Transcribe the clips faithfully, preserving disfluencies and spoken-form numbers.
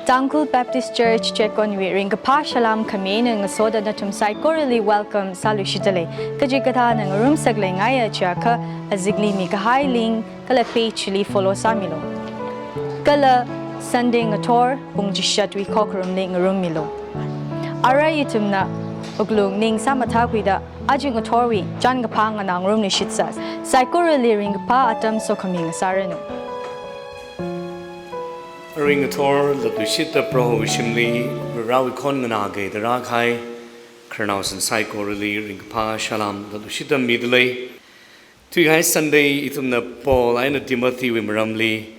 Tangkhul Baptist Church Chekonwui ringkaphā salām khami eina ngasoda nathum saikorali welcome sāluishitdalei. Kachikathāna ngarumsak leingaiya chiakha azingli mikahai link kala page li follow sāmilu. Kala Sunday ngathor pung chishatwui khokharumli ngarummilu. Arui ithumna wuklung ning sāmathākhuida aja ngathorwui chānkaphā nganā ngarumluishitsa. Saikorali ringkaphā atam sokhami ngasāranu. Arui ngathor latluishitta Prohowui shimli Varewui khon nganākida rākahai khararnaosan saikorali ringkaphā salām latluishitta midalei. Thuikahai Sunday ithumna Paul eina Timothy wui maramli,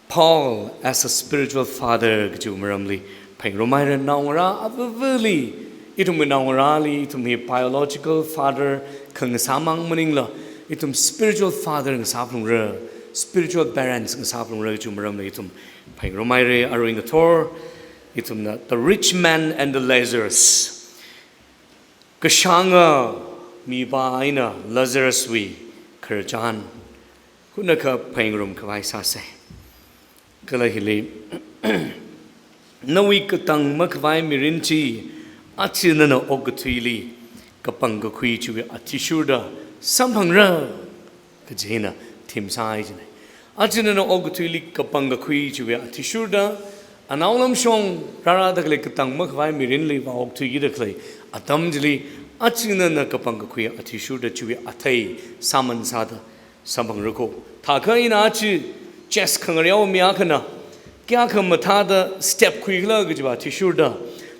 Paul as a spiritual father kajiwui maramli phaningrumhaira. Naongarā avavali, ithumwui naongarāli, ithum hi biological father khangasā mang maningla, ithum spiritual father ngasāphalungra, spiritual parents ngasāphalungra kajiwui maramli ithum phaningrumhaira. Arui ngathor ithumna The Rich Man and the Lazarus, kashānga mipā eina Lazarus wui khararchan hunakha phaningrumkhavai sāsa. Kala hili, nawui katang makhavai mirin chi aja nana okathuili kapangkakhui chiwui athishurda samphangra kaji hina theme sāi jina. Aja nana okathuili kapangkakhui chiwui athishurda, anaolamshong rārada khalei katang makhavai mirinli vāokthuikida khalei atam chili, aja nana kapangkakhui athishurda chiwui athei sāman sāda samphangra ko. Thākha ina aja chest khangareo mi akhana kayākha mathāda step khuikhala kajiwui athishurda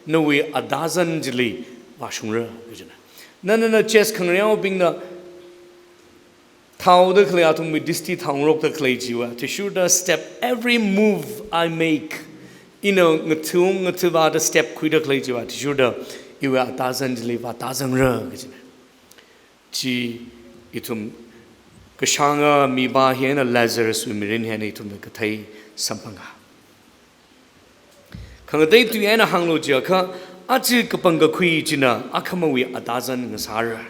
nawui atazan chili vāshungra kajina. Nana na chest khangareobingna thaoda khalei, athumwui disti thaongarokda khalei chiwui athishurda step, every move I make, ina ngathung ngathuvāda step khuida khalei chiwui athishurda iwui atazan chili vātazangra kajina. Chi ithum kashānga mipā hi eina Lazarus wui mirin hi eina ithumna kathei samphanga. Khangatei tui eina hānglu chiakha, aja kapangkakhui china akhamawui atazan ngasāra.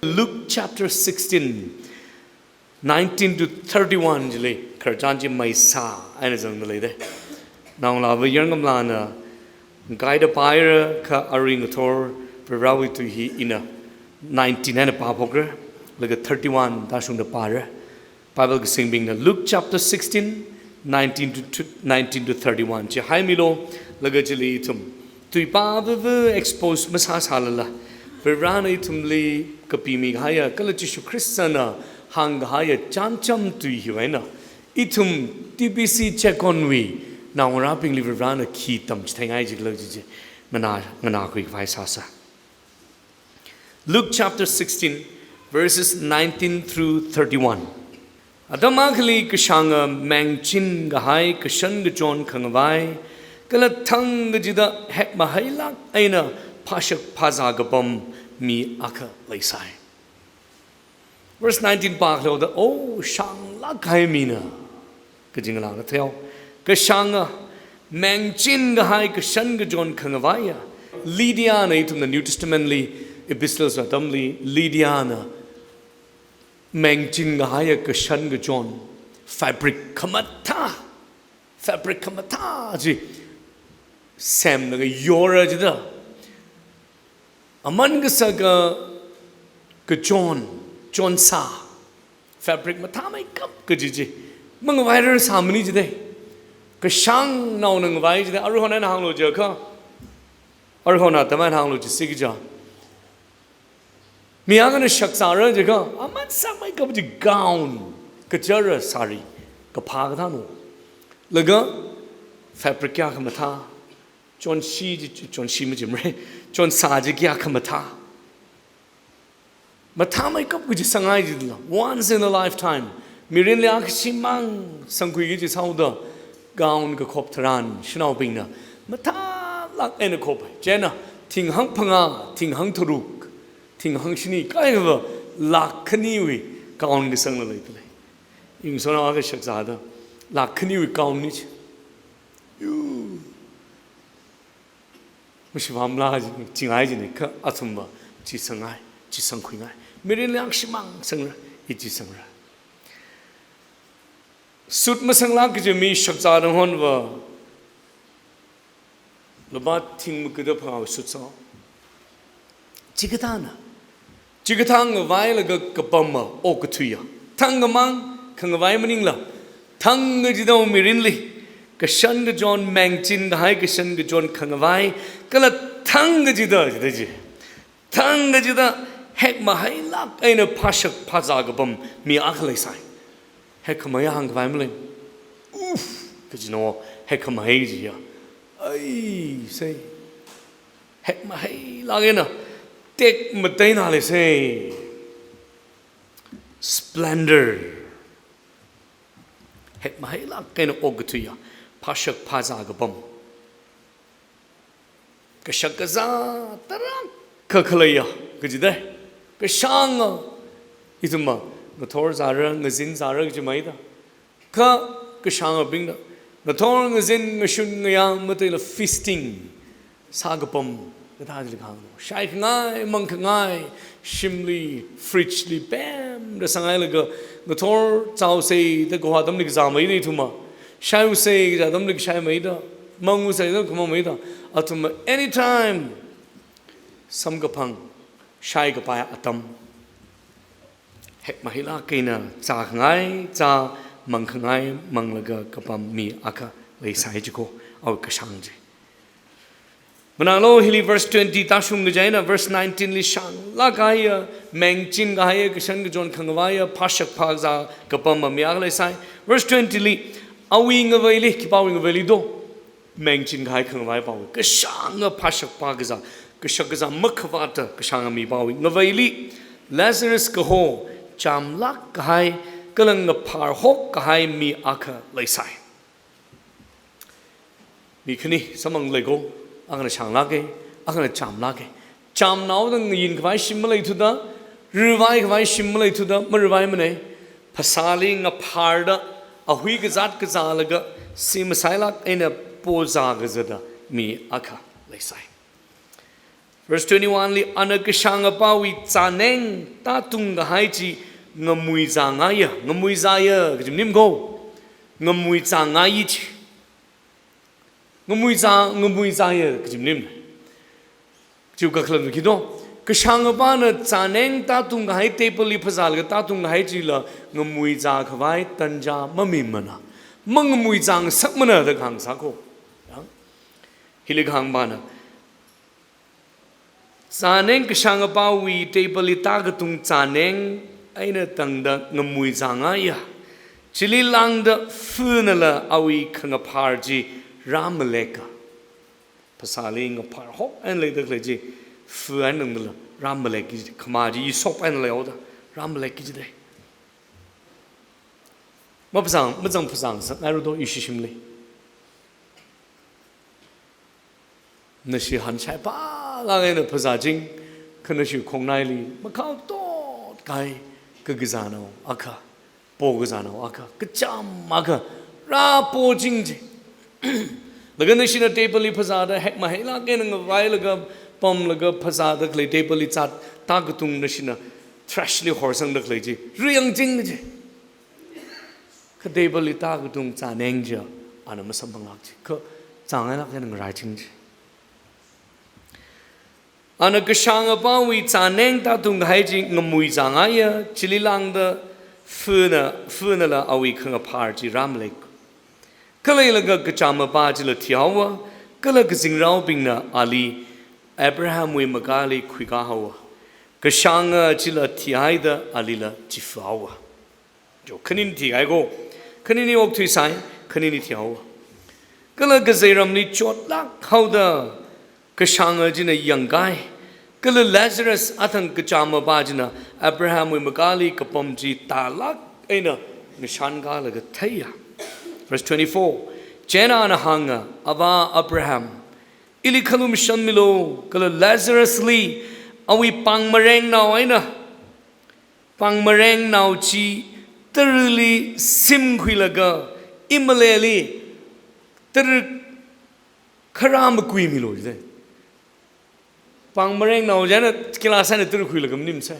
Luke chapter sixteen, nineteen to thirty-one chili khararchan chi maisā eina zangda leida. Naongalāva yarngamlāna ngaida pāhaira, kha arui ngathor Varewui tui hi ina nineteen eina pāphokra, laga thirty-one tāshungda pāra. Bible kasingbingna Luke chapter sixteen, nineteen to, to, nineteen to thirty-one chi haimilu, laga chili ithum tuipā avava expose masāsālala, Varena ithumli kapimikahaiya, kala Jishu Khristana hāngkahaiya chānjam tui hiwui eina ithum T B C Chekonwui naongarābingli Varena khi tamchitheingai jikhala kaji chi nganā, nganākhuikhavai sāsa. Luke chapter sixteen, verses nineteen through thirty-one. Atam akhali kashānga mengchinkahai kashan kachon khangavai, kala thang kachida hekmahailāk eina phāshak phāzā kapam mi akha leisai. Verse nineteen pākhaleo da, "Oh, shānglāk kahai mina," kaji ngalā katheo. Kashānga mengchinkahai kashan kachon khangavaiya. Lydiana, ithumna New Testament li, epistles atamli, Lydiana mengchinkahaiya kashan kachon, fabric khamathā, fabric khamathā chi semlaga yora jida, aman kasaka kachon, chonsā, fabric mathāmeikap kaji chi mangavairarsa mani jida. Kashāngnaona ngavai jida. Aruihon eina hānglu jiakha, aruihon atam eina hānglu jisi kaja, mi akhana shakzāra jiakha, aman sāmeikap chi gown, kachara sari, kaphā kathāna. Laga fabric kayākha mathā, chonshi chi, chonshi machimre, chonsā chi kayākha mathā, mathāmeikap kaji sangngai jila, once in a lifetime, mirinli akhashimang sangkhuiki kaji sāhaoda, gown kakhop tharan shanaobingna mathālāk eina khopai. Chieina thing hangphangā, thing hangtharuk, thing hangshini, kaiva lākhaniwui gown kasangla leidalei. Iwui ngasotnao akha shakzāda, lākhaniwui gown ni chi, yu, mashivamla ji, chingai jina, kha athumva chi sangngai, chi sangkhuingai. Mirinli akhashimang sangra, i chi sangra. Suit masanglāk kaji mi shakzāda honva, Lupā thing makada phangā shutsa. Chikathāna. Chikathā ngavailaga kapama okathuiya. Thang ngamang khangavai maningla. Thang kachida mirinli. Kashan kachon mengchin kahai kashan kachon khangavai. Kala thang kachida, chida chi. Thang kachida hekmahailāk eina phāshak phāzā kapam mi akha leisai. Hekhamahai hāngkhavai malei. Uff, kachino hekhamahai kajiya. Ai, sei. Hekmahailāk eina tekmateina leisai. Splendor. Hekmahailāk eina okathuiya. Phāshak phāzā kapam. Kashak kazā tarākha khaleiya, kachida. Kashānga, ithumva, ngathor zāra, ngazin zāra kaji maida. Kha kashāngabingna, ngathor ngazin ngashun ngayā mataila feasting sākapam, kathā chili kahāng. Shaikhangai, mangkhangai, shimli, fridge li, pemda sanghailaga, ngathor chaosei da kaho atamli kazā maida ithumva. Shaiusei kaja atamli kashai maida, mangausei da khamang maida, athumva anytime samkaphang, shaikapai atam. Hekmahailāk eina zākhangai zā, mangkhangai manglaga kapam mi akha leisai jiko, awui kashāng chi. Manālu hili verse twenty tāshung kaji eina verse nineteen li shānglāk kahaiya, mengchin kahaiya, kashan kachon khangavaiya, phāshak phāzā kapama mi akha leisai. Verse twenty li, awui ngaveili, khipāwui ngaveili do. Mengchin kahai khangavaipāwui. Kashānga phāshak phākazā, kashak kazā makhavāta kashānga mipāwui ngaveili, Lazarus kaho, chamlāk kahai, kala ngaphar hok kahai mi akha leisai. Mi khani samphang leiko, akhana shānglāka, akhana chamlāka. Chamnaoda ngayinkhavai shim maleithuda, rivaikhavai shim maleithuda, marivaimana. Phasāli ngapharda, ahui kazāt kazālaga, simasailāk eina pozā kazāda mi akha leisai. Verse twenty-one li, ana kashāngapāwui chāneng tātung kahai chi ngamuizāngaiya, ngamuizāya kaji maning ko, ngamuizāngai chi. Ngamuizā, ngamuizāya kaji maning. Chiwui kakhalatva khi do, kashāngapāna chāneng tātung kahai, table li phazālaga tātung kahai chila ngamuizākhavai tanja mamimana. Mangamuizāngasakmana da kahāng sāko. Ya? Hili kahāngpana, chāneng kashāngapāwui table li tākatung chāneng eina tangda ngamuizāngaiya. Chili lāngda fenala awui khangaphar chi rāmaleka. Phasāli ngaphar hok eina leida khalei chi, fe eina tangdala rāmaleki, khamā chi yishop eina leihaoda rāmaleki jida. Maphazang, mazang phazangngasakngaira do ishi shimli. Nashi hanshai phalāk eina phazā ching, kha nashi khongnaili makhao tot kahai kakazānao akha, pokazānao akha, kachām akha rāpo ching chi. Laga nashina table li phazāda hekmahailāk eina ngavailaga pamlaga phazāda khalei table li zat tākatung nashina trash li horsangda khalei chi riyang ching chi. Kha table li tākatung chāneng chi ana masamphanglāk chi. Kha zāngailāk eina ngarai ching chi. Ana kashāngapāwui chāneng tātung kahai chi ngamuizāngaiya, chili lāngda fena, fenala awui khangaphar chi rāmalek. Khaleilaga kachāmapā chila thihaowa, kala kazingraobingna ali Abrahamwui makali khuikāhaowa. Kashānga chila thihaida alila chifahaowa. Jo, khanini thihai ko, khanini okthuisai, khanini thihaowa. Kala kazeiramli chotlāk haoda kashānga china yangkahai, kala Lazarus athang kachāmapā china Abrahamwui makali kapam chi tālāk eina ngashankālaga theiya. Verse twenty-four, chieina ana hānga, Avā Abraham, ili khalum shanmilu, kala Lazarusli awui pāngmarengnao eina pāngmarengnao chi tarali simkhuilaga, imaleli tara kharā makuimilu jida. Pāngmarengnao china class eina tara khuilaga maningmasa.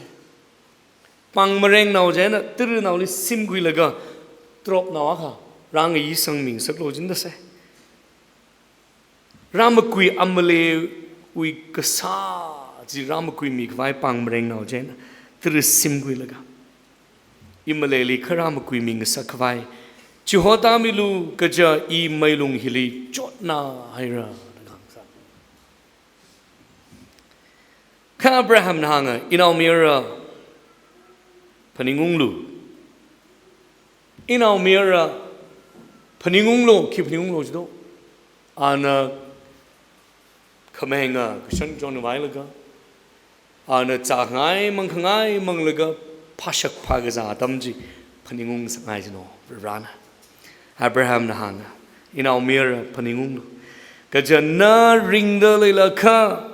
Pāngmarengnao china taranaoli simkhuilaga tropnao akha rāngayi sangmingasaklu jida sai. Rāmakui Amalewui kasā chi rāmakuimi khavai pāng marengnao chieina tara simkhuilaga, Imaleili kha rāmakuimi ngasak khavai chihoda milu kaja I meilung hili chotna haira. Kha Abrahamna hānga, "Inaomayara phaningunglu. Inaomayara phaningunglu," khi phaningunglu jido. Ana khamainga kashan chonvailaga, ana zākhangai mangkhangai manglaga phāshak phākazā atam chi phaningung sakngai jino, Varena. Abrahamna hānga, "Inaomayara phaningunglu. Kaja na ringda leilakha,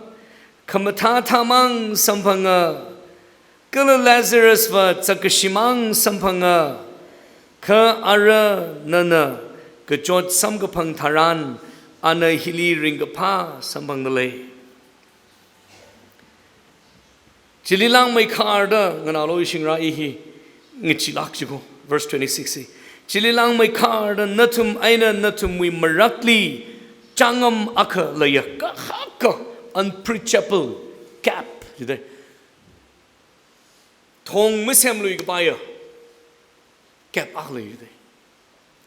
khamathā thāmang samphanga, kala Lazarusva zakkashimang samphanga, kha ara nana kachot samkaphang tharan, ana hili ringkaphā samphangdalei." Chili langmeikharda nganālu, ishingra I hi ngacheelāk jiko. Verse twenty-six hi. "Chili langmeikharda nathum eina nathumwui marakli changam akha leiya," kahaka unpreachable gap jidalei. Thong masemlui kapaiya gap akha lei jidalei.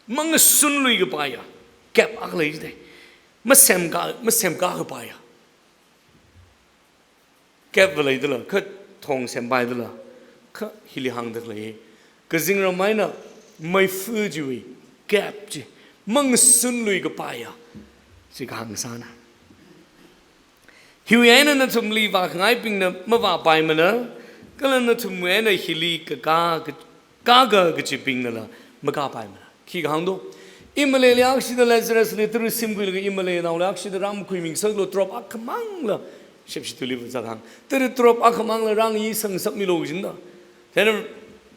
Mangasunlui kapaiya gap akha lei jidalei. Masemka, masemka kapaiya gap va leidala, kha thong sempaidala, kha hili hāngda khalei, kazingram eina meifa chiwui gap chi mangasunlui kapaiya chi kahāng sāna. Hiwui eina nathumli vākhangaibingna mavāpaimana, kala nathumwui eina hili kaka, kaka kachibingnala makāpaimana. Khi kahāng do? Imaleili akshida Lazarusli tara simkhuilaga Imalenaoli akshida rāmakuimi ngasaklu, drop akhamangla, shepshi tuili va zathang, tara drop akhamangla rāngayi sangngasakmilu kajina. Then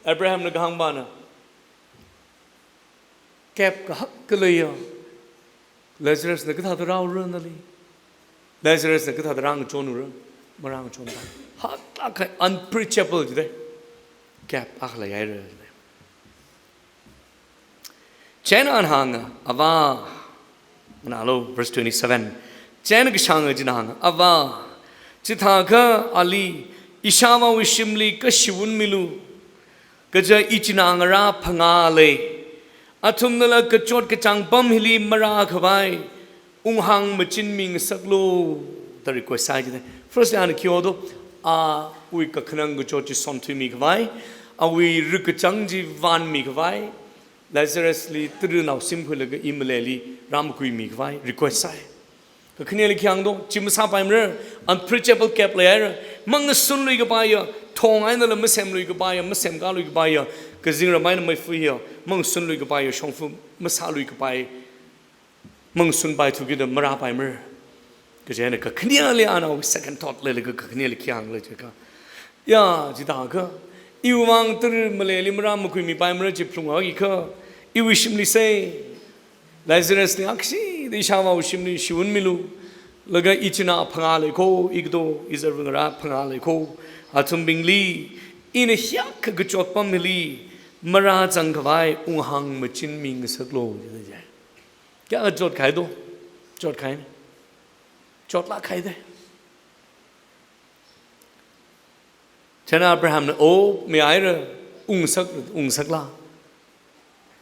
Abrahamna kahāng pana, gap kahaka leiya. Lazarusna kathāda rāura nali? Lazarusna kathāda rāngachonra? Marāngachonpai. Haklāk kahai, unpreachable jidalei. Gap akha leihaira jidalei. Chieina ana hānga, "Avā," nganālu, verse twenty-seven. Chieina kashanga china hānga, "Avā, chithākha ali ishāvāwui shimli kashiwun milu. Kaja ichinā ngarā phangā lei. Athumnala kachot kachāng pam hili marā khavai unghāng machinmi ngasaklu," da request sāi jidalei. First ana khi hodo, awui kakhanang kachot chi sonthuimi khavai, awui rikkachāng chi vānmi khavai, Lazarusli tara nao simkhuilaga Imaleili rāmakuimi khavai request sāi. Kakhaneli khi hāng do, chi masāpaimara, unpreachable gap leihaira, mangasunlui kapaiya, thong einala masemlui kapaiya, masemkalui kapaiya, kazingram eina meifa hiya, mangasunlui kapaiya, shongfa masālui kapai, mangasunpaithu kida marāpaimara. Kaje eina kakhaneli ana second thought leilaga kakhaneli khi hānglei jiakha, ya, chithākha iwui vang tara Imaleili marāmakuimipaimara chi phalunghao kha, iwui shimli sei, Lazarusli akshida ishāvāwui shimli shiwun milu. Laga ichinā phangā lei kho, ikato izarva ngarā phangā lei kho. Athumbingli ina hiyākha kachot pam hili marāzang khavai unghāng machinmi ngasaklu, jidalei. Kayākha chotkahai do? Chotkahaina. Chotlāk kahai de. Chieina Abrahamna, "O, mihaira, ungsak, ungsakla.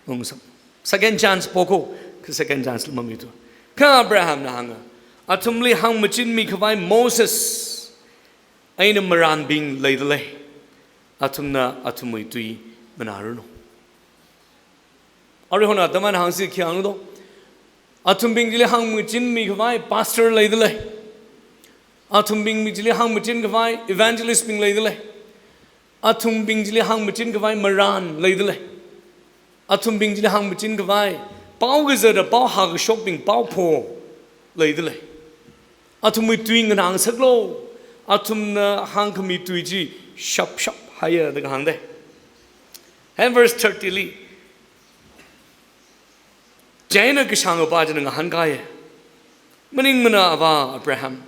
Ungsak. Second chance po kho," kha second chance la mamitu. Kha Abrahamna hānga, "Athumli hāngmachinmi khavai Moses eina marānbing leidalei. Athumna athumwui tui manāranu." Aruihon atam eina hāngsi khi hāng do? Athumbing chili hāngmachinmi khavai pastor leidalei. Athumbing chili hāngmachin khavai evangelist bing leidalei. Athumbing chili hāngmachin khavai marān leidalei. Athumbing chili hāngmachin khavai pao kazata, pao hākashokbing, pao pho leidalei. Athumwui tui nganāngasaklu. Athumna hāngkhami tui chi shap shap haiya da kahāng de. Hen verse thirty li. Chieina kashāngapa china ngahānkaiya. Maningmana avā Abraham.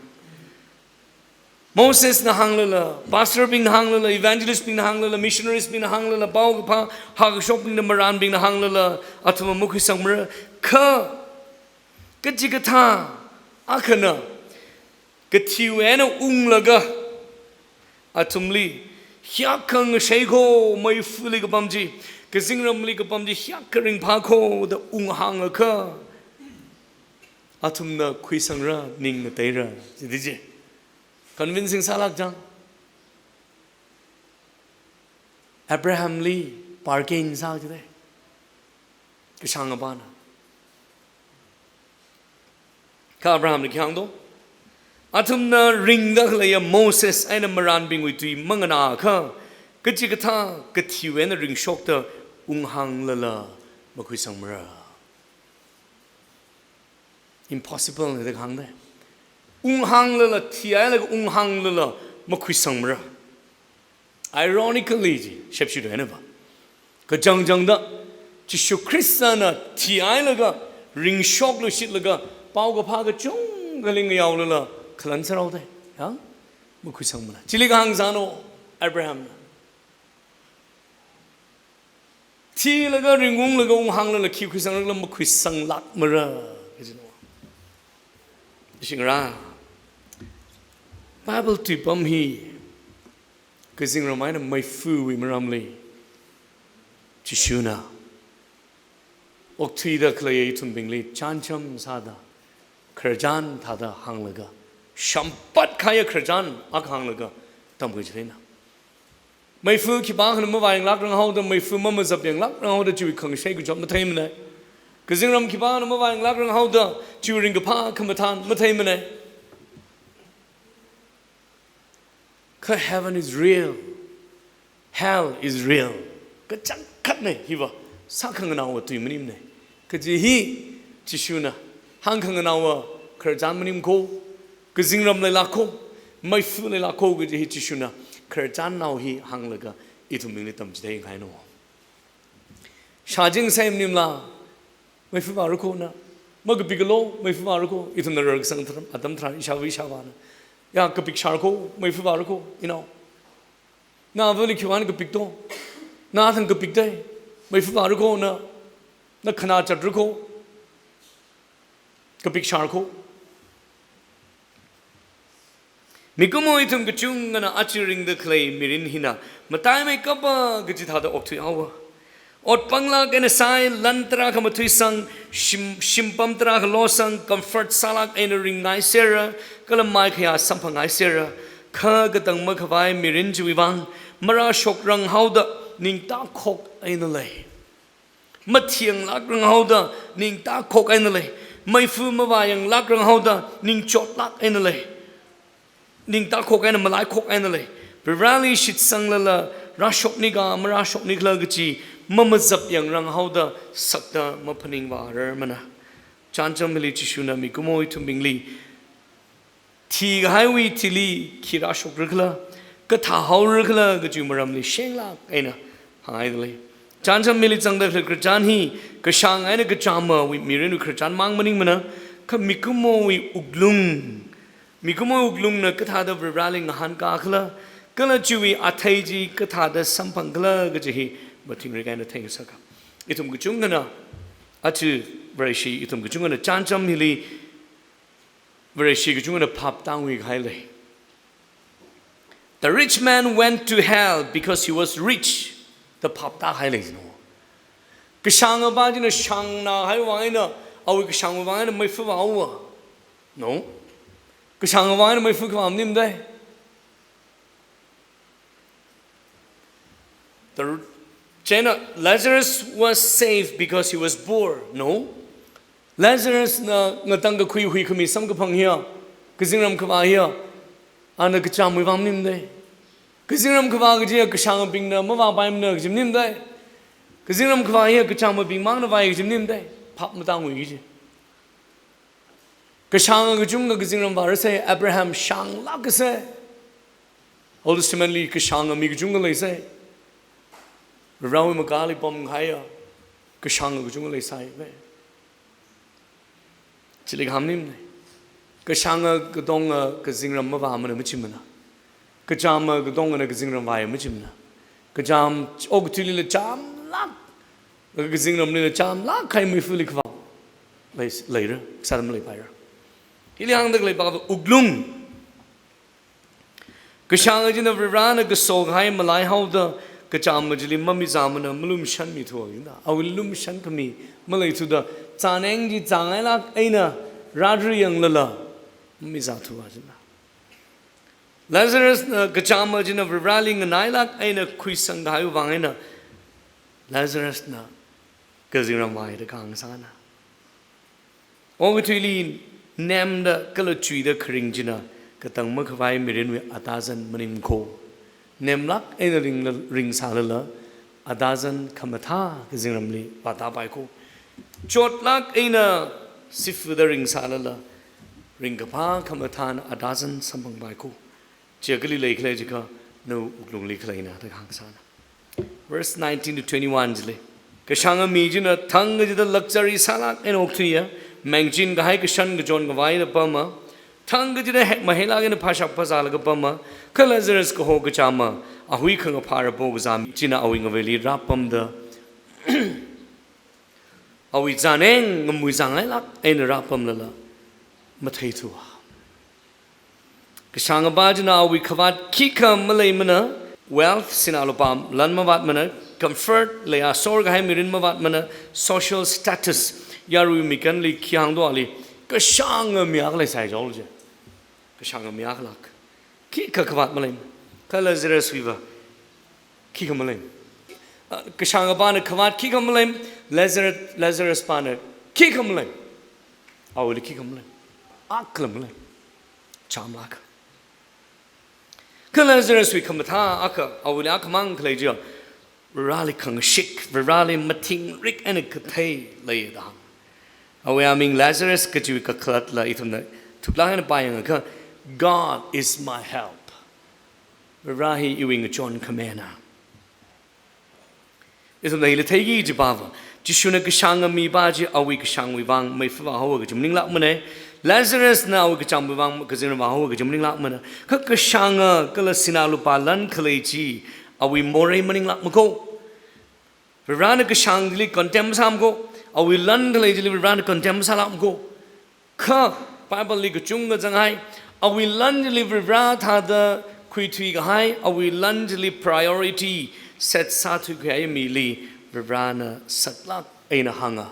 Mosesna hānglala, pastor bingna hānglala, evangelist bingna hānglala, missionaries bingna hānglala, paokaphā hākashokbingna, marānbingna hānglala, athumva makhuisangmara. Kha kachikathā Akhana, kathiwui eina unglaga, athumli, hiyākha ngashei kho, meifali kapam chi, kazingramli kapam chi, hiyākha ringphā kho da unghāngakha, athumna khuisangra, ning ngateira, chithāda chi. Convincing sālāk chang. Abrahamli bargain sā chithāda. Kashāngapana. Kha Abrahamna khi hāng do? Athumna ringda khaleiya Moses eina marānbingwui tui manganāakha, kachikathā kathiwui eina ringshokta unghānglala makhuisangmara. Impossible na da kahāngna. Unghānglala, thihailaga unghānglala makhuisangmara. Ironically chi, shepshi doinava. Kachangchangda, Jishu Khristana thihailaga, ringshokluishitlaga, paokaphā kachungkhali ngayaolala, khalan sārao da. Ya? Makhuisangmana. Chili kahāng sāno, Abrahamna. Thilaga ringunglaga unghānglala khi khuisangrakhala makhuisanglākmara. Kajino. Shingra. Bible tuipam hi. Kazingram eina meifuwui maramli. Jishuna. Okthuida khalei ithumbingli chānjam sāda. Khararchan thāda hānglaga. Shampat khaya khararchan akha hānglaga. Tamkhui chilina. Meifu khipākhana mavāyanglākrang haoda, meifu mamazapyanglākrang haoda, chiwui khangashei kachot matheimana. Kazingram khipākhana mavāyanglākrang haoda, chiwui ringkaphā khamathān matheimana. Kha heaven is real. Hell is real. Kachangkhatna hiva, sākhanganāwa tui maningmana. Kaji hi, Jishuna, hāngkhanganaowa khararchan maning kho, kazingram leilāk kho, meifu leilāk kho kaji hi Jishuna, khararchannao hi hānglaga ithumbingli tamchitheingaino. Shāching sai maningmala, meifu vāra kho na, makapiklu, meifu vāra kho, ithumna rarkasang tharan, atam tharan, ishāva ishāvāna. Ya, kapik shāra kho, meifu vāra kho, inao. Na avali khiwuivang kapik to. Na thang kapik dai. Meifu vāra kho na. Na khanā chatra kho. Kapik shāra kho. Mikumo ithum kachungana aja ringda khalei mirin hina mataimeikapa kaji thāda okthui haowa. Ot panglāk eina sāi, lan tarākha mathuisang, shim, shimpam tarākha losang, comfort sālāk eina ringngaisera, kala maikhayā samphangngaisera, kha katang makhavai mirin chiwui vang, marāshokrang haoda, ningtakhok eina lei. Mathiyanglākrang haoda, ningtakhok eina lei. Meifu mavāyanglākrang haoda, ningchotlāk eina lei. Ningtakhok eina, malaikhok eina lei. Varivarāli shitsanglala, rāshokni ka, marāshokni khala kaji, mamazapyangrang haoda, sakta maphaningvārarmana. Chānjam hili Jishuna mikumo ithumbingli, thikahaiwui thili khi rāshokra khala, kathā haora khala kaji maramli shenglāk eina hāngngaida lei. Chānjam hili zangda khalei khararchan hi, kashāng eina kachāmawui mirinwui khararchan mang maningmana, kha mikumowui wuklung, mikumowui wuklungna kathāda Varivarāli ngahānkā khala, kala chiwui athei chi kathāda samphang khala kaji hi mathingrik eina theingasaka. Ithum kachungana, aja Vareshi ithum kachungana chānjam hili, Vareshi kachungana phap tānguikahai lei. The rich man went to hell because he was rich. Da phap tākahai lei no. Kashāngapa china shāngnāhaiwui vang eina, awui kashāngwui vang eina meifu vāhaowa. No. Kashāngwui vang eina meifu kavā maningmana dai. The, china, Lazarus was saved because he was poor. No. Lazarusna ngatangkakhui huikhami samkaphang hiya, kazingram kavā hiya, ana kachāmwui vang maningmana dai. Kazingram kavā kaji hiya kashāngabingna mavāpaimana kaji maningmana dai. Kazingram kavā hiya kachāmabing mangna vāi kaji maningmana dai. Phap matāngui kaji. Kashānga kachungkha kazingram vārasai, Abraham shānglāk kasai. Old Testament li kashānga mi kachungkha leisai. Varivarawui makāli pamkahaiya kashānga kachungkha leisai ve. Chili kahāng maningmana. Kashānga katonga kazingram mavāmana machimana. Kachāma katongana kazingram vāya machimana. Kachām okathuilila chāmlāk, kazingramlila chāmlāk kahai meifali kavā lei, leira, sādam leipaira. Hili hāngda khalei pava wuklung. Kashānga china Varivarana kaso kahai malaihaoda kachāma chili mamizāmana malumshanmithua china. Awui lumshan khami maleithuda chāneng chi chāngailāk eina rāri yanglala mamizāthua china. Lazarusna kachāma china Varivarali nganailāk eina khuisang kahai vang eina Lazarusna kazingram vaida kahāng sāna. Okathuili nemda kala chuida kharing china katang makhavai mirinwui atazan maning kho. Nemlāk eina ringla, ringsālala atazan khamathā kazingramli vātāpai kho. Chotlāk eina sifuda ringsālala ringkaphā khamathāna atazan samphangpai kho. Chiya kali leikhala jiakha nawui wuklungli khaleina da kahāng sāna. Verse nineteen to twenty-one chili. Kashānga mi china thang kachida lakchari sālāk eina okthuiya, mengchin kahai kashan kachon khavai da pama, thang kachida hek maheilāk eina phashap phazālaga pama, kha Lazarus kaho kachāma, ahui khangaphā rapo kazā mi china awui ngaveili rāpamda, awui chāneng ngamui chāngailāk eina rāpamlala matheithua. Kashāngapa china awui khavāt khikha maleimana, wealth, sinā lupā lan mavātmana, comfort, leiya sor kahai mirin mavātmana, social status, yarui mikanli khi hāngdo ali, kashānga mi akha leisai jol je. Kashānga mi akhalāk. Khikha khavāt maleim. Kha Lazaruswuiva khikha maleim. Ah, kashāngapana khavāt khikha maleim, Lazarus, Lazarus pana khikha maleim. Awuili khikha maleim. Akhala maleim. Chāmlāk. Kha Lazaruswui khamathā akha, awuili akhamang khalei chiya, Vareli khangashik, Vareli mathingrik eina kathei leida hāng. Awui aming Lazarus kajiwui kakhalatla ithumna thuklāk eina pāyangakha, "God is my help." Vare hi iwui ngachon khamena. Ithumna hili theiki jipava, Jishuna kashānga mipa chi awui kashāngwui vang meifa vāhaowa kaji maninglākmana. Lazarusna awui kachāmawui vang kazingram vāhaowa kaji maninglākmana. Kha kashānga kala sinā lupā lan khalei chi awui morei maninglākma kho. Varena kashāng chili condemn masāma kho. Awui lan khalei chili Varena condemn masālākma kho. Kha Bible li kachungkha zanghai, awui lan chili Vare thāda khuithui kahai, awui lan chili priority set sāthui kahai mili Varena saklāk eina hānga.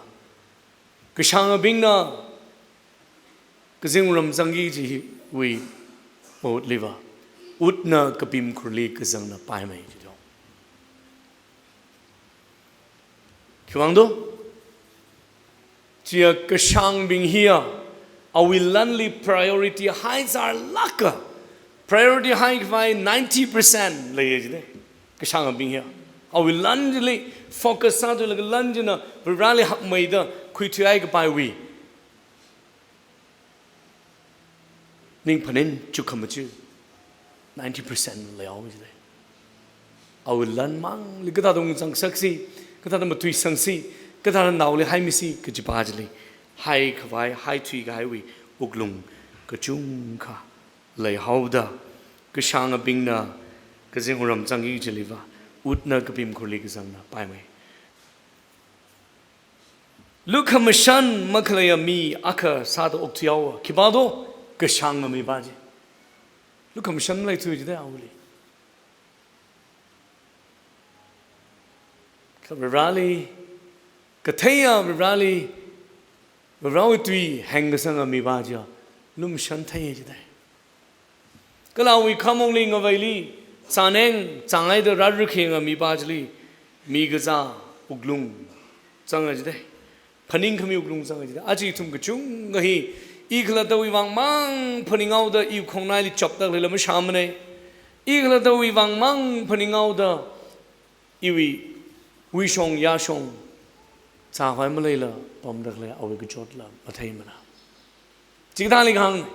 Kashāngabingna kazingram zangki kajiwui mahutliva, utna kapimkhurli kazangna paimei jido. Khiwuivang do? Chiya kashāngbing hiya, awui lanli priority high sālāka. Priority high khavai ninety percent leiya jide. Kashāngbing hiya. Awui lan chili focus sāthuilaga lan china Vareli hakmeida khuithuihai kapaiwui ning phaning chukkhamaja ninety percent leihaowa jide. Awui lan mangli kathāda ungzangsaksi, kathāda matuisangsi, kathāda naoli haimisi kajipa chili hai khavai, haithui kahaiwui wuklung kachungkha leihaoda, kashāngabingna kazingram zangki kajiliva, utna kapimkhurli kazangna paimei. Lukhamashan makhaleiya mi akha sāda okthuihaowa, khipā do? Kashānga mipa chi. Lukhamashan maleithu jide awuili. Kha Vareli, katheiya Vareli, Varewui tui hengkasanga mipa chiya lumashan theiya jide. Kala awui khamongli ngaveili, chāneng chānghaida rārikhenga mipa chili, mi kazā wuklung zanga jide. Phaningkhami wuklung zanga jide. Aja ithum kachungkha hi, i khalattawui vang mang phaninghaoda iwui khongnaili chapda khalei lam shāmane. I khalattawui vang mang phaninghaoda iwui, wuishong yāshong, zākhavai maleila pamda khalei awui kachotla matheimana. Chikathāli kahāng,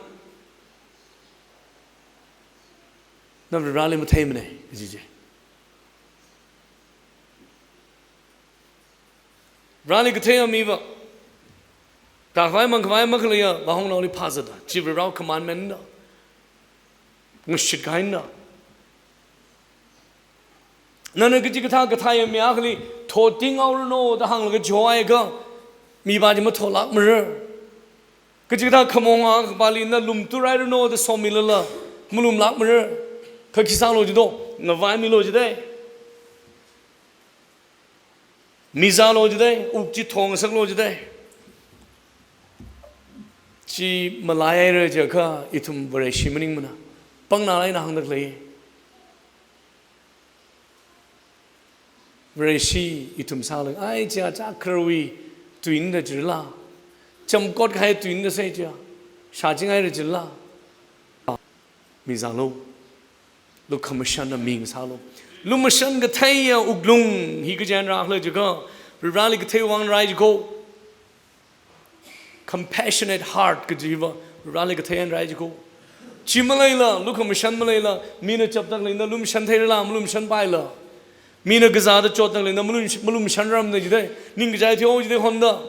na Vareli matheimane, kaji chi. Vareli katheiya miva, tākhavai mangkhavai makhaleiya vāhongnaoli phāzatda, chi Varewui commandment na, ngashit kahaina. Nana kachikathā katheiya mi akhali thotingaoranu da hānglaga chihaiakha, mipa chi matholākmara. Kachikathā khamong akha kapali na lumturairanu da somilala, malumlākmara. Kha khi sālu jido, ngavaimilu jidei. Mizālu jidei, uk chi thongasaklu jidei. Chi malaihaira jiakha ithum Vareshi maningmana. Pangna eina hāngdalei. Vareshi ithum sālaga, ai, chi achā khararwui tuina da jila. Chamkot kahai tuina da sai chia. Shāchingaira jila. Mizālu. Lukhamashanna mingasālu. Lumashan katheiya wuklung hi kachi eina rākhala jiakha, Varivarali katheiwui vang rai jiko. Compassionate heart kajiva, Varivarali kathei eina rai jiko. Chi maleila, lukhamashan maleila, mina chapdalei na lumashan theirala, malumashanpaila. Mina kazāda chotdalei na malum, malumashanrarmana jidei. Ningkachai thihaowa jidei honda.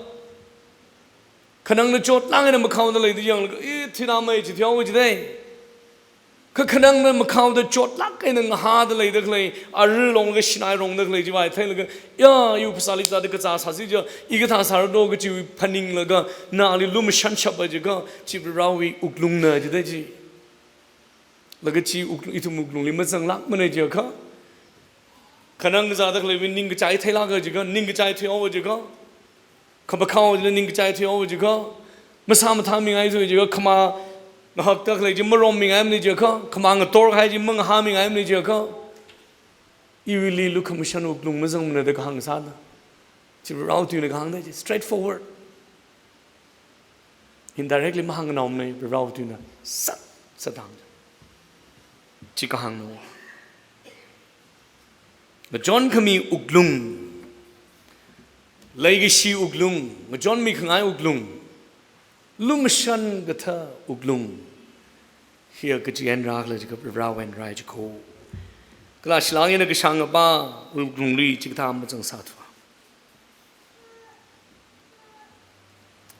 Khanangna chotlāk eina makhaodalei da yanglaga, i, thina mai chi thihaowa jidei. Kha khanangna makhaoda chotlāk eina ngahādalei da khalei, arui longlaga shinai rongda khalei chiva theilaga, ya, iwui phasāli zāda kazā sāsi ja, i kathā sārado kachi phaninglaga, nali lumashan shapa jiakha, chi Varivarawui wuklungna jidei chi. Laga chi wuk, ithum wuklungli mazanglākmana jiakha. Khanang kazāda khaleiwui ningkachai theilāka jiakha, ningkachai thihaowa jiakha. Khamakhao jila ningkachai thihaowa jiakha. Masā mathāmingai thui jiakha, khama ngahakda khalei chi marommingaimana jiakha, khama ngator kahai chi mangahāmingaimana jiakha. Iwuili lukhamashan wuklung mazangmana da kahāng sāna. Chi Varivarawui tuina kahāngna chi, straightforward. Indirectly mahāngnaomana, Varivarawui tuina sat, sat hāng. Chi kahāngna. Ngachonkhami wuklung, leikashi wuklung, ngachonmi khangai wuklung, lumashan kathā wuklung, hiya kachi eina rākhala jiakha Varivarawui eina rai jiko. Kala shilāng eina kashāng apā wuklungli chikathā mazangsāthuwa.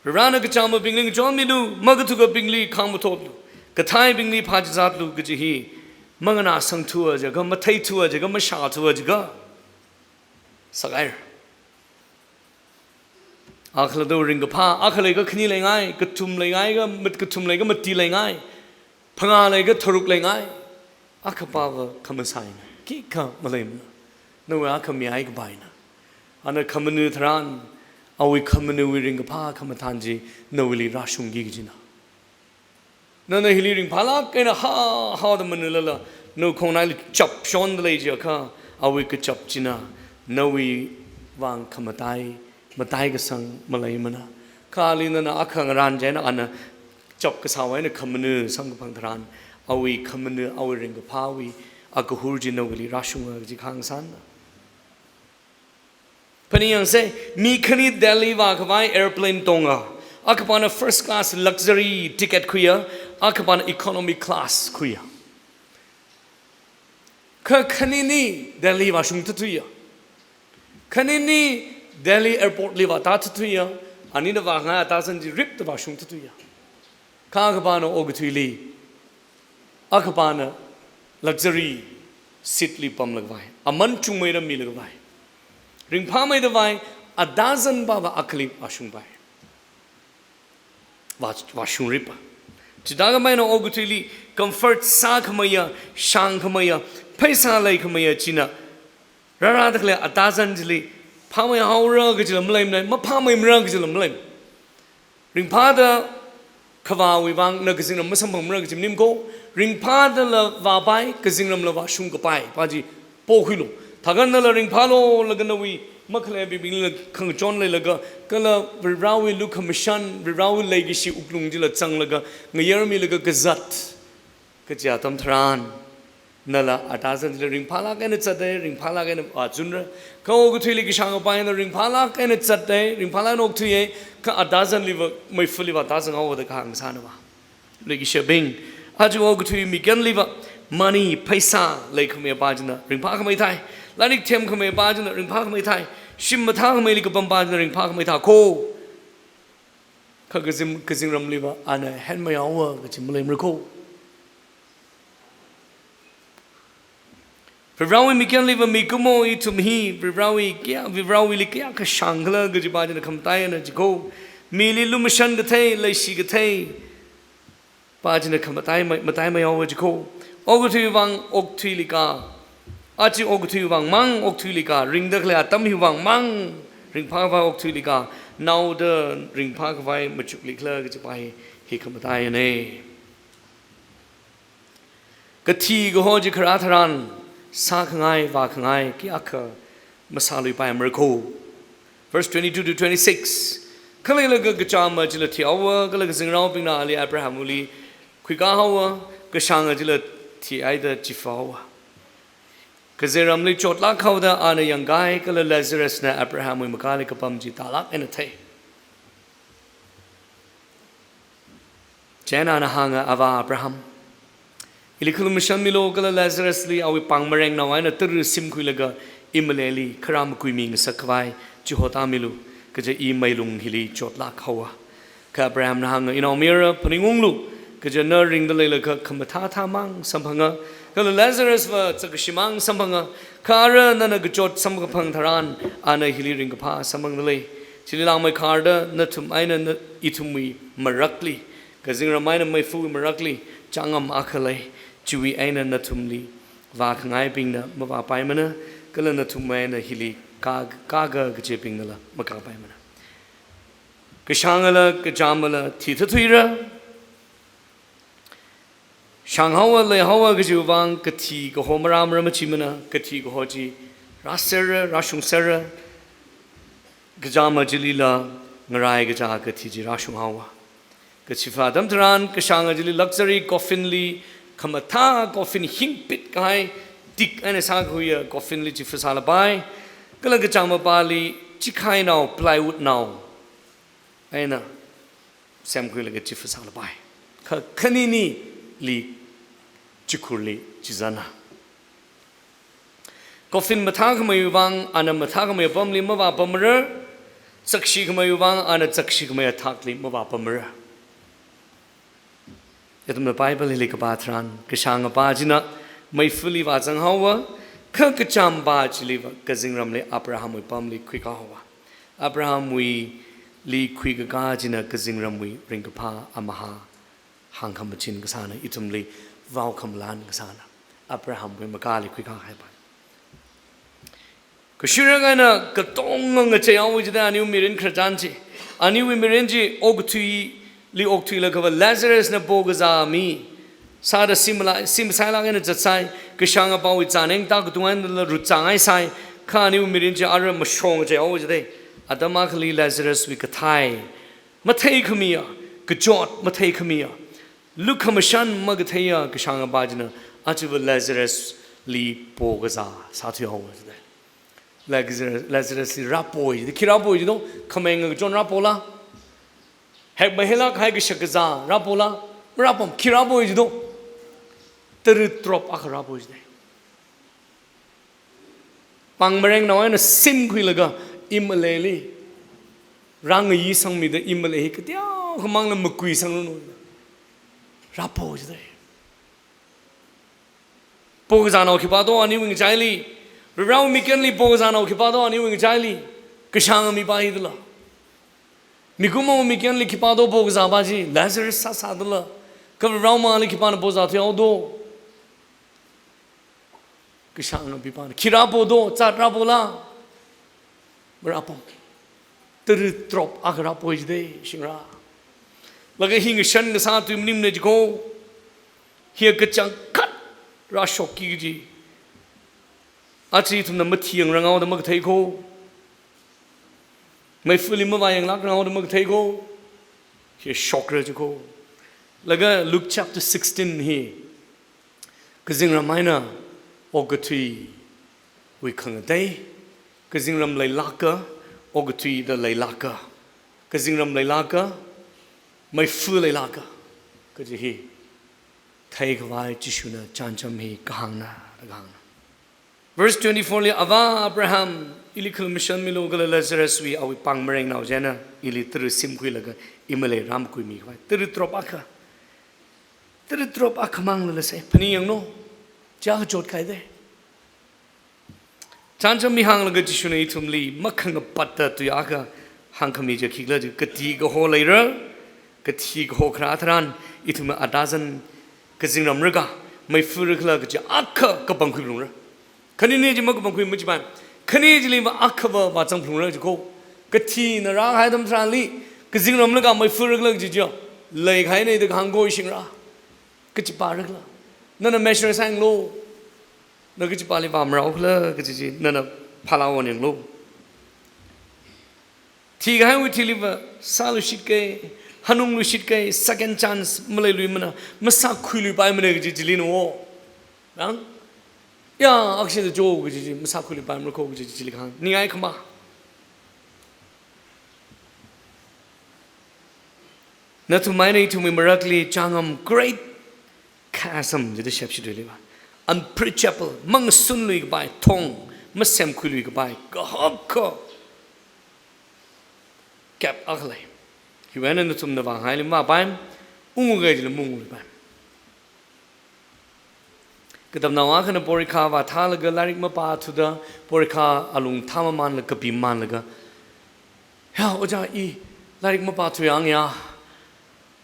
Varivarana kachamabingli ngachonmilu, makathukabingli khāngmathotlu, kathaibingli phāchizatlu kaji hi manganāsangthuwa jiakha, matheithuwa jiakha, mashāthuwa jiakha, sākahaira. Akhala do ringkaphā, akha leiakha khani leingai, kathum leingai ka, mat-, kathum leiakha mati leingai, phangā leiakha tharuk leingai, akhapāva khamasāina, khikha maleimana. Nawui akha mihai kapaina. Ana khamanu tharan, awui khamanuwui ringkaphā khamathān chi nawuili rāshungki kajina. Nana hili ringphālāk eina hā, haoda manulala, nawui khongnaili chapshondalei jiakha, awui kachap china nawui vang khamatai, mataikasang maleimana. Kha ali nana akha ngarān chieina ana chap kasāwui eina khamanu samkaphang tharan, awui khamanu, awui ringkaphāwui akahur chi nawuili rāshunga kaji kahāng sāna. Phaningyangsa, mi khani Delhi vākhavai airplane tonga. Akhapāna first class luxury ticket khuiya, akhapāna economy class khuiya. Kha khanini Delhi vāshungthathuiya. Khanini Delhi airport li vātāthathuiya. Anina vāngai atazan chi ripta vāshungthathuiya. Kha akhapāna okathuili, akhapāna luxury seat li pamlakhavai, aman chungmeida milakhavai, ringphāmeidavai, atazanpava akhali vāshungpai. Vā, vāshungripa. Chithākhamei eina okathuili comfort sākhameiya, shāngkhameiya, pheisā leikhameiya china rārāda khalei atazan chili phāmeihaora kajila maleimana, maphāmeimara kajila maleimana. Ringphāda khavāwui vang na kazingram masamphangmara kaji maning ko, ringphādala vāpai, kazingramla vāshungkapai, pa chi pokhuilu. Thākha nala ringphālu, laga nawui makhaleibinglila khangachon leilaga, kala Varivarawui lukhamashan, Varivarawui leikashi wuklung chila zanglaga, ngayarmilaga kazat kaji atam tharan, nala atazan chili ringphālāk eina zatda, ringphālāk eina vāzungra. Kha okathuili kashāng apā eina ringphālāk eina zatda, ringphālāk eina okthuiya, kha atazanliva, meifaliva atazan haowa da kahāng sānava. Leikashibing, aja okathui mikyanliva, money, pheisā leikhamei apā china ringphākhamei thai, lairik themkhamei apā china ringphākhamei thai, shim mathākhameili kapam apā china ringphākhamei thai ko. Kha kazing, kazingramliva ana henmeihaowa kaji maleimara ko. Varivarawui mikyanliva mikumo ithum hi, Varivarawui kayā, Varivarawuili kayākha shāngkhala kaji pa china khamatai eina jiko. Mili lumashan kathei, leishi kathei, pa china khamataimei, mataimei haowa jiko. Okathui vang okthuili ka. Aja okathui vang mang okthuili ka. Ringda khalei atam hi vang mang ringphākhavai okthuili ka. Naoda ringphākhavai machuklikhala kajipa hi, hi khamataiyana. Kathi kaho chi kharā tharan, sākhangai, vākhangai, kayākha masāluipaimara ko. Verse twenty-two to twenty-six. Khaleilaga kachāma chila thihaowa, kala kazingraobingna ali Abrahamwuili khuikā haowa, kashānga chila thihaida chifa haowa. Kazingramli chotlāk haoda ana yangkahai, kala Lazarusna Abrahamwui makāli kapam chi tālāk eina thei. Chieina ana hānga, Avā Abraham, ili khalumashanmilu, kala Lazarusli awui pāng marengnao eina tara simkhuilaga imaleili kharā makuimi ngasakkhavai chihotāmilu, kaja i meilung hili chotlāk haowa. Kha Abrahamna hānga, Inaomayara, phaningunglu, kaja na ringda leilakha khamathā thāmang samphanga, kala Lazarusva zakkashi mang samphanga, kha ara nana kachot samkaphang tharan, ana hili ringkaphā samphangdalei. Chili langmeikharda nathum eina na, ithumwui marakli, kazingram eina meifuwui marakli changam akha lei, chiwui eina nathumli vākhangaibingna mavāpaimana, kala nathum eina hili kā, kāga kajibingnala makāpaimana. Kashāngala kachāmala thithathuira. Shānghaowa leihaowa kajiwui vang kathi kaho marāmara machimana, kathi kaho chi rāserra, rāshungserra. Kachāma chilila ngarai kachā kathi chi rāshunghaowa. Kachifa atam tharan kashānga chili luxury coffinli, khamathā coffin hingpit kahai, teak eina sākhuiya coffinli chifa sālapai. Kala kachāmapali chikainao, plywoodnao eina semkhuilaga chifa sālapai. Kha khaninili chikhurli chizana. Coffin mathākhameiwui vang ana mathākhamei apamli mavāpamara, zakshikhameiwui vang ana zakshikhamei athakli mavāpamara. Ithumna Bible hili kapā tharan, kashāngapa china meifali vāzanghaowa, kha kachāmapa chiliva kazingramli Abrahamwui pamli khuikāhaowa. Abrahamwuili khuikakā china kazingramwui ringkaphā amahā hāngkhamachin kasāna, ithumli vaokhamalan kasāna. Abrahamwui makāli khuikāhaipa. Kashurang eina katonga ngacheihaowa jida aniwui mirin khararchan chi. Aniwui mirin chi okathuili okthuilakhava Lazarusna pokazā mi sāda simla, simsailāk eina zatsai, kashāngapawui zāneng tākatung einala rutzangaisai, kha aniwui mirin chi ara mashong ngacheihaowa jida. Atam akhali Lazaruswui kathai matheikhamiya, kachot matheikhamiya, lukhamashan makatheiya kashāngapa china ajava Lazarusli pokazā sāthuihaowa jida. Lazarus, Lazarusli rāpoi jida, khi rāpoi jido, khameng kachon rāpola? Hekmaheilāk kahai kashak kazā rāpola? Marāpam, khi rāpoi jido? Tara trop akha rāpoi jida. Pāng marengnao eina simkhuilaga imaleili rāngayi sangmida imale hi kateokhamangla makui sangranu. Rāpoi jida. Pokazānao khipā do aniwui ngachaili? Varewui mikyanli pokazānao khipā do aniwui ngachaili? Kashānga mipā hi dala. Mikumowui mikyanli khipā do pokazāpa chi? Lazarus sāsā dala. Kha Varewui mangāli khipāna pokazāthuihaodo? Kashānga mipāna. Khi rāpodo, zat rāpola? Marāpam. Tara trop akha rāpoi jida, shingra. Laga hi ngashan kasā tui maningmana jiko. Hiya kachangkhat rāshokki kaji. Aja ithumna mathiyangranghaoda makathei ko. Meifali mavāyanglākranghaoda makathei ko. Hiya shokra jiko. Laga Luke chapter sixteen hi kazingram eina okathuiwui khangatei, kazingram leilāka, okathui da leilāka, kazingram leilāka, meifa leilāka kaji hi theikhavai Jishuna chānjam hi kahāngna, kahāngna. Verse twenty-four li, Avā Abraham, ili khalumashanmilu kala Lazaruswui awui pāng marengnao china ili tara simkhuilaga imale rāmakuimikhavai. Tara trop akha. Tara trop akhamang lala sai, phaningyanglu. Chiyākha chotkahaida. Chānjam hi hānglaga Jishuna ithumli makhangapatta tui akha Thangkhami chi khikhala chi, kathi kaho leira, kathi kaho kharā tharan, ithum atazan kazingram rāka, meifa rākhala kaji akha kapangkhui phalungra. Khanini chi makapangkhui machipai. Khani chili va akhava vāzang phalungra jiko. Kathina rākahai atam tharanli, kazingram rāka meifa rākhala kaji chi, leikahaina da kahāng koi shingra. Kachipa rākhala. Nana measure sāyanglu. Na kachipali vāmarao khala kaji chi, nana phalao ninglu. Thikahaiwui thili va, sāluishit kei, hanungluishit kei, second chance maleiluimana, masākhuiluipaimana kaji chili no. Rang? Ya, akshi da jo kaji chi, masākhuiluipaimara ko kaji chili kahāng. Ningai khama. Nathum eina ithumwui marakli changam great chasm jida shepshi dui liva. Unbridgeable, mangasunlui kapai thong, masemkhuilui kapai kahak kha gap akha lei. Hiwui eina nathumna vāngaili mapaim, ungu gai jila maungluipaim. Katamnao akhana porikha vāthālaga lairik mapāthuda, porikha alung thāmamanlaga, kapimanlaga, "Ya, ojā, i lairik mapāthuiyang ya.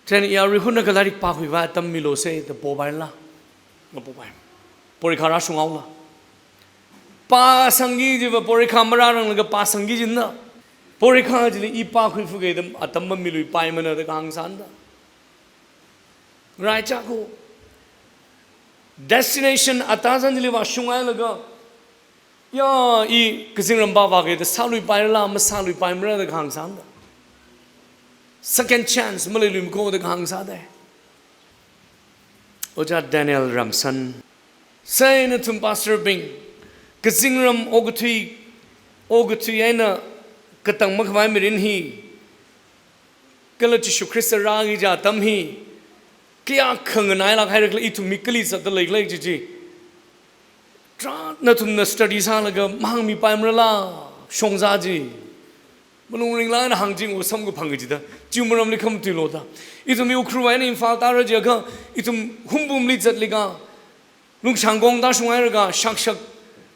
Then i arui hunakha lairik pākhuiva atam milu sei," da popaila. Ngapopai. Porikha rāshunghaola. Pāsangki jiva porikha marāranglaga pāsangki jina. Porikha chili i pākhuifuke da atam mamiluipaimana da kahāng sāna da. Raichako. Destination atazan chili vāshunghailaga, "Ya, i kazingram pāvāke da sāluipairala, masāluipaimara," da kahāng sāna da. Second chance maleiluimako da kahāng sāda. Ojā Daniel Ramsan. Sai nathum pastor bing, kazingram okathui, okathui eina katang makhavai mirin hi, kala Jishu Khrista rāki kaji atam hi, kayākha nganailāk haira khala, ithum mi kali zatda leikhala kaji chi, tarākha nathumna study sālaga mahāngmipaimarala, shongza chi. Malung ringlāk eina hāngching, o samkaphang kaji da. Chiwui maramli khamatuilu da. Ithum mi Ukhrul eina Imphal tāra jiakha, ithum Hungpungli zatlikha, Lungshangkong tāshunghairaka, shakshak,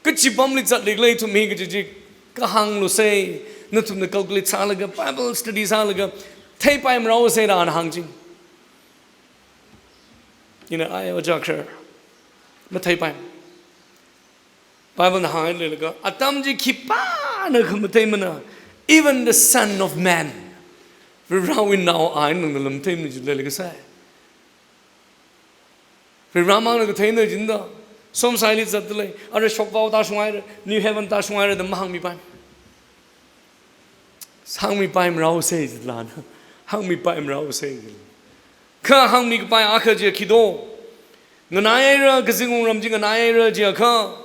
kachi pamli zatlikhala ithum hi kaji chi kahānglu sei, nathumna calculate sālaga, Bible study sālaga, theipaimarao sei da ana hāngching. Ina ai ojā kharar, matheipai. Bible na hānghaida leilaga, atam chi khipānakha matheimana, even the Son of Man. Varewui nao eina nganālam theimana chi leilaga sai. Varemangna katheina jina da, somsaili zatda lei, ara shokvao tāshunghaira, New Heaven tāshunghaira da mahāngmipai. Hāngmipaimarao sei jilana. Hāngmipaimarao sei jila. Kha hāngmikapai akha chi khi do. Nganaihaira, kazing wungram chi nganaihaira jiakha,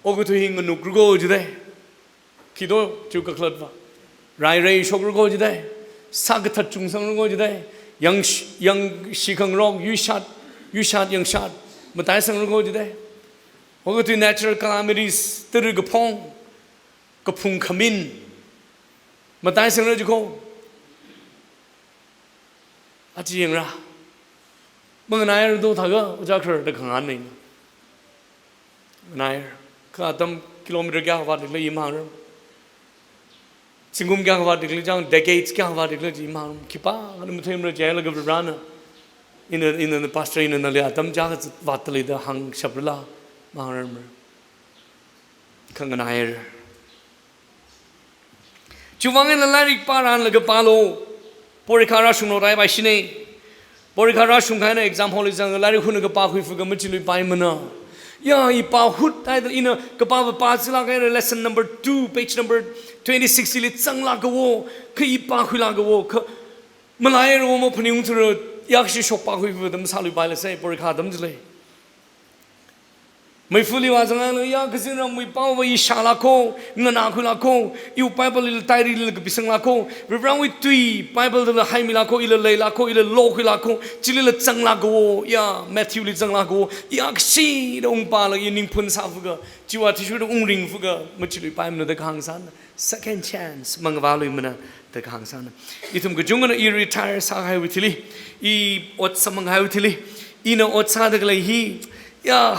okathui hi nganukrako jidai. Khi do, chiwui kakhalatva. Rairei shokrako jidai. Sākathat chungsangrako jidai. Yang sh-, yang shikhangarok, yuishat, yuishat, yangshat mataisangrako jidai. Okathui natural calamities, tara kaphung, kaphung khamin mataisangra jiko. Achi yangra. Manganaira do thākha, ojā kharar da khangahānna. Nganaira. Kha atam kilometer kayākha vātlikhala i mahāngram. Zingkum kayākha vātlikhala chang, decades kayākha vātlikhala chi i mahāngram. Khipākhana matheimara jilaga Varena. Ina, ina pastor ina nali atam chākha vātda lei da hāngshaprala mahāngramra. Kha nganaira. Chiwui vang eina lairik pāranlaga pālu. Porikha rāshunglu raipai shine. Porikha rāshungkha eina exam hall li zanglaga lairik hunakha pākhuifuka machiluipaimana. Ya, i pāhut haida ina kapāva pāzilāk haira, lesson number two, page number twenty-six li zanglāka wo, kha i pākhuilāka wo, kha malaihaira wo maphaning ungthura, yakshi shok pākhuifuka da masāluipaila sai, porikha atam chili. Meifali vāzanglaga, ya, kazingramwui paova i shālāka wo, nganākhuilāka wo, iwui Bible lila diary lila kapisanglāka wo, Varewui tui Bible dala haimilāka wo, ila leilāka wo, ila lokhuilāka wo, chilila zanglāka wo, ya, Matthew li zanglāka wo, yakshida ungpālaga i ningphun sāfuka, chiwui athishurda ungringfuka, machiluipaimana da kahāng sāna. Second chance mangavāluimana da kahāng sāna. Ithum kachungkhana i retire sākahaiwui thili, i ot samphangkahaiwui thili, ina ot sāda khalei hi, ya,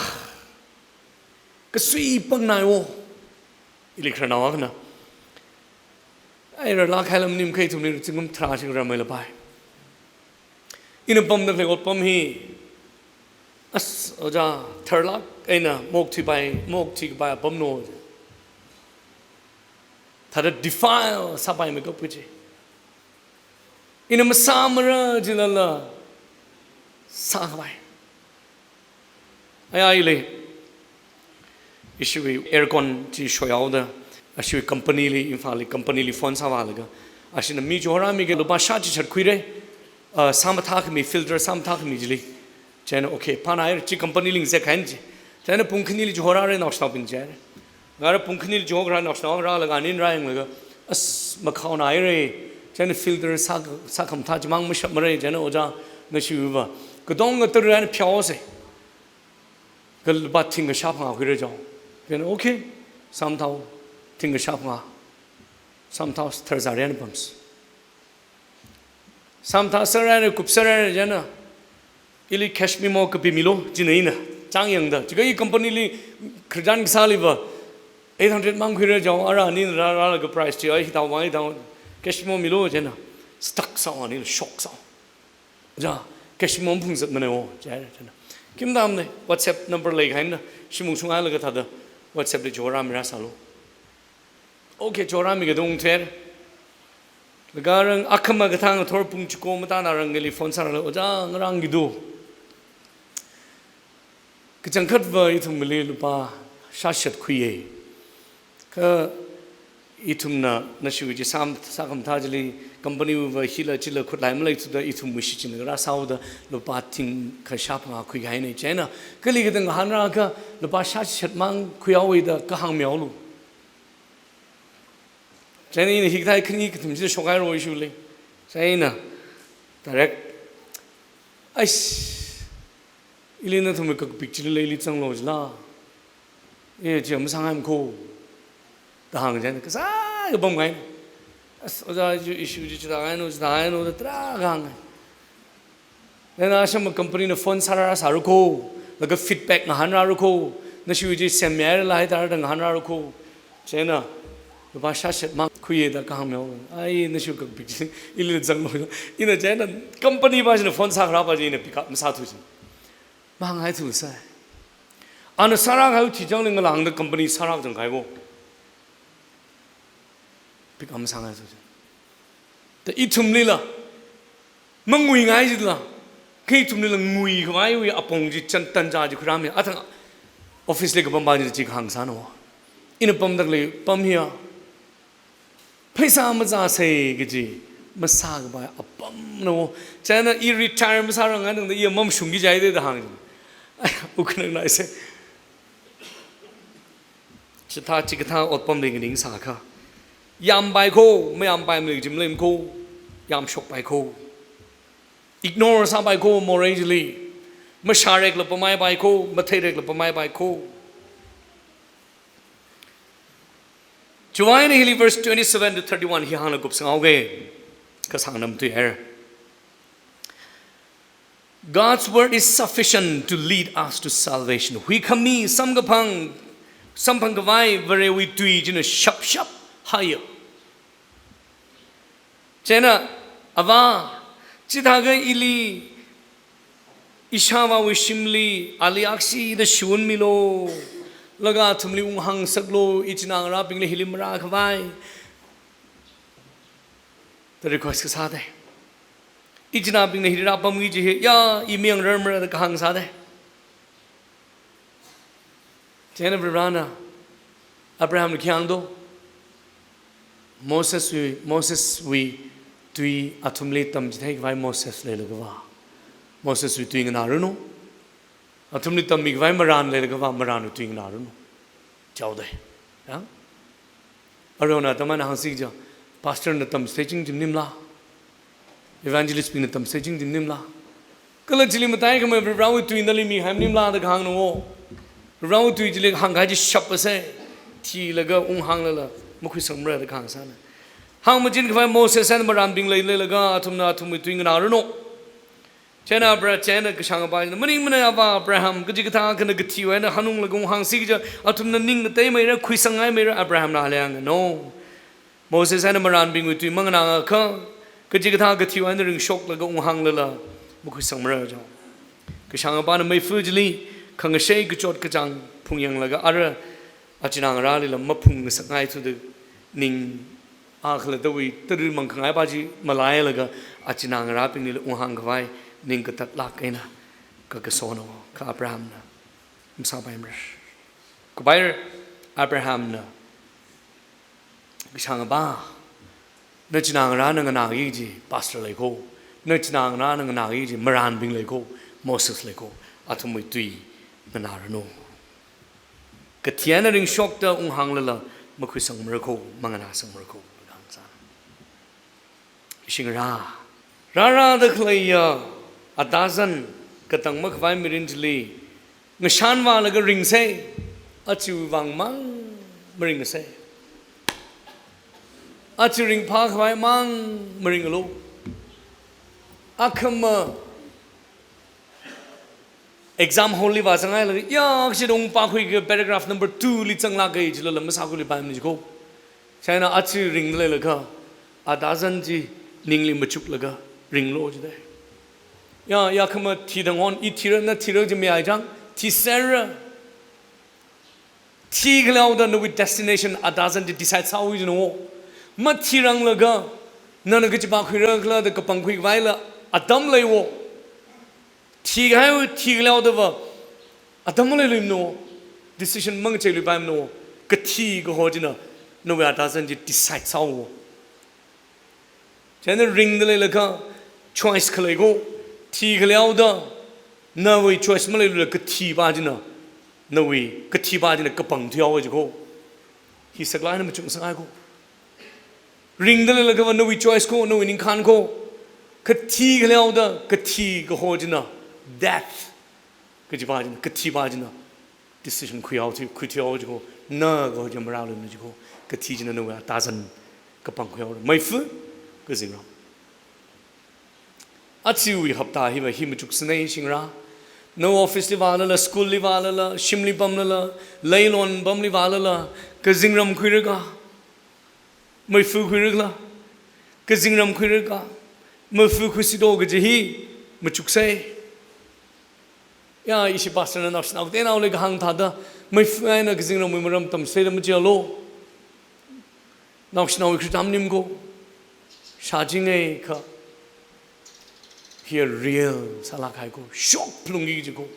kasui pangnai wo. Ili khararnao akhana. Ai rarlāk kahai lam nim kha ithumli zingkum tharā shikha rarmei lapai. Ina pamda khalei otpam hi, as, ojā, tharlāk eina maokthuipai, maokthui kapai apamna. Thāda defile sāpaimei kap kaji. Ina masāmara jilala sākhavai. Aya ili, ishiwui aircon chi shoihaoda, ashiwui company li, Imphal li company li phone sāvālaga, ashina mi chihorāmiki, lupā shā chishat khuira, ah, sāmathākhami, filter sāmathākhami chili. Chieina, okay, phānāhaira, chi company li ngazek kahaina chi. Chieina pung khanili chihorāra naoshinaobing jihaira. Ngarā pung khanili chihorā naoshinao rālaga anin rāyanglaga, as, makhaonāhaira. Chieina filter sā, sākhamathā chimang mashapmara, chieina ojā nashiwui va katonga tara̱ eina pheosa. Kha lupā thingkha shāphangā khuira jao. Chieina, okay, sāmathāo, thingkha shāphangā. Sāmathāo, tharzar eina pamsa. Sāmathā sāra eina kupsāra eina chieina, ili cash memo kapi milu, jina ina chang yangda. Chiakha i company li khararchan kasāli va eight hundred mang khuira jao, ara anin rā, rālaga price chi, ai, hithāo mang, hithāo, cash memo milu, chieina stuck sāhaowa, anila shock sāhaowa. Ojā, cash memo maphungzatmana o, jihaira, chieina. Khim tamna, WhatsApp number leikahaina, shimung shunghailaga thāda WhatsApp li chihorāmira sālu. Okay, chihorāmiki katonga ther. Laga rang akhama kathang ngathor pung chiko matāna rang ngali phone sārala, ojā, ngarāngki do. Kachangkhat va ithumli lupā shā chishat khuiya. Kha ithumna nashiwui chi sām, sākhamathā chili company wui va hila chila khutlai maleithuda ithumwui shichin ngarā sāhaoda lupā thingkha shāphangā khuikahaina. Chieina kali kathang ngahānrākha lupā shā chishat mang khuihaowa da kahāng mihaolu. Chieina ina hikathā khani kathum chida shokhaira ishiwuili. Chieina direct, "Aish, ili nathumwui kakapik chili ili zanglu jila. Eh, chi masāngaimana ko," da hānga chieina kasā kapam kahaina. "As, ojā, chi issue chi chithāhaina, chithāhaina," da tarākha hānga. Chieina ashama company na phone sārāsāra ko, laga feedback ngahānrāra ko, nashiwui chi semmihairala hithāda ngahānrāra ko. Chieina lupā shā chishat mang khuiya da kahāng mihaolu. Ai, nashiwui kakapik chi ili zanglu. Ina chieina company pā china phone sākharā pā chi ina pick up masāthu chi. Mahānghaithu sai. Ana sārākahai thijangli ngalāngda company sārākazang kahai ko. Pick up masāngaithu chi. Da ithumlila manguingai jila, kha ithumlila nguikhavaiwui apong chi chan tanja chi khuirāmi. Athang office li kapam pā chi chi kahāng sāna. Ina pamda khalei pam hiya pheisā mazāsei kaji masākapai apamna. Chieina i retire masārang nganangda i mamashungki jihaida da hānga. Ai, ukhanang naisei. Chithā chikathā otpamli nganingsākha, yampai ko, mayampai mali jimlem ko, yamshokpai ko. Ignore sāpai ko morei chili. Mashārekla pamaipai ko, matheirekla pamaipai ko. Chiwui eina hili verse twenty-seven to thirty-one hi hānglaga kupsanghaoga. Kasāngna matuihaira. God's word is sufficient to lead us to salvation. Huikhami samkaphang, samphangkhavai Varewui tui china shapshap haiya. Chieina, Avā, chithākha ili ishāvāwui shimli ali akshida shunmilu, laga athumli unghāngsaklu, ichinā ngarābingli hili marākhavai da request kasā da. Ichinābingna hili rāpamki kaji hi, ya, i mayang rarmara da kahāng sā da. Chieina Varivarana Abrahamli khi hāng do? Moseswui, Moseswui tui athumli tamchitheikhavai Moses leilakha va, Moseswui tui nganāranu. Athumli tammikhavai marān leilakha va, marānwui tui nganāranu. Jihaoda. Ya? Aruina atam eina hāngsi kaja, pastor na tamchithei chingching maningmala? Evangelist bingna tamchithei chingching maningmala? Kala chili mataikhamei Varivarawui tui nali mikahai maningmala da kahāngna o. Varivarawui tui chili hāngkahai chi shapasei. Thilaga unghānglala makhuisangmara da kahāng sāna. Hāngmachinkhavai Moses eina marānbing leilakha athumna athumwui tui nganāranu. Chieina Abra-, chieina kashāngpa china, maningmana Avā Abraham, kachikathā akhana kathiwui eina hanunglaga unghāngsi kaja athumna ning ngateimeira, khuisangngaimara, Abrahamna hānglei hāngna no. Moses eina marānbingwui tui manganāakha, kachikathā kathiwui eina ringshoklaga unghānglala makhuisangmara jo. Kashāngapana meifa chili khangashei kachot kachāng phungyanglaga ara achinā ngarālila maphungngasakngaithuda ning akhalattawui tara mangkhangai pa chi malailaga achinā ngarābinglila unghāngkhavai ning katatlāk eina kakasono, kha Abrahamna masāpaimara. Kha bai Abrahamna, Kashāngapa, na chinā ngarāna nganāki kaji pastor lei ko, na chinā ngarāna nganāki kaji marānbing lei ko, Moses lei ko, athumwui tui nganāranu. Kathi eina ringshokta unghānglala makhuisangmara ko, manganāsangmara ko, hāngsā. Ishi ngarā, rārada khaleiya atazan katang makhavai mirin chili ngashanvālaga ringsa, achiwui vāngmang maringngasei. Achi ringphākhavai mang maringalu. Akhama exam hall li vāzangngailala, ya, kashi dong pākhuiakha paragraph number two li zanglāka jilala masākhuiluipaimana jiko. Chieina achi ringda leilakha, atazan chi ningli machuklaga ringlu jidalei. Ya, yakhama thidang hon, i thira, na thira kaji mayai chang, thiserra. Thikhaleoda nawui destination atazan chi decide sāhaowa jina. Mathiranglaga, nana kachi pākhuira khala da kapangkhuikhavaila atam leiwo. Thikahai, thikhaleodava atam maleiluimana. Decision mangacheiluipaimana. Kathi kaho china nawui atazan chi decide sāhaowa. Chieina ringda leilakha choice khalei ko, thikhaleoda nawui choice maleilala kathi pa china, nawui kathi pa china kapangthuihaowa jiko. Hi saklāk eina machukngasakngai ko. Ringda leilakhava nawui choice ko, nawui ningkhān ko, kathi khaleoda kathi kaho china, death kaji pa china, kathi pa china decision khuihao thi, khuithuihao jiko, na kaho chi marāluimana jiko, kathi china nawui atazan kapangkhuihaora. Meifa, kazingram. Achiwui hapta hiva hi machuksanei shingra. Na office li vālala, school li vālala, shimli pamlala, leilon pamli vālala, kazingram khuiraka, meifa khuirakala, kazingram khuiraka, meifa khuisido kaji hi machuksei. Ya, ishi pastor na naoshinao kateinaoli kahāng thāda, meifa eina kazingramwui maram tamsei da machialu. Naoshinao kri tam nim ko, shāchingai kha, hi real sālākhai ko, shok phalungki jiko.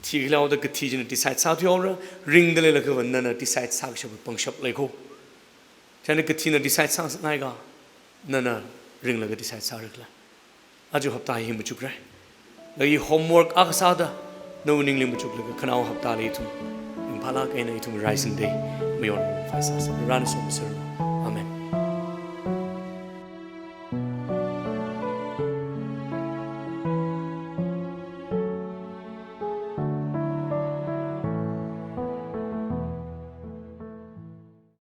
Thikhaleoda kathi china decide sāthuihaora, ringda leilakhava nana decide sākashap pangshap lei ko. Chieina kathina decide sāngasakngaika, nana ringlaga decide sārakhala. Aja hapta hi machukra. Laga homework akha sāda, nawui ningli machuklaga khanao haptali ithum ringphālāk eina ithum Rising Day mayon phaisāsa. Rana somasera.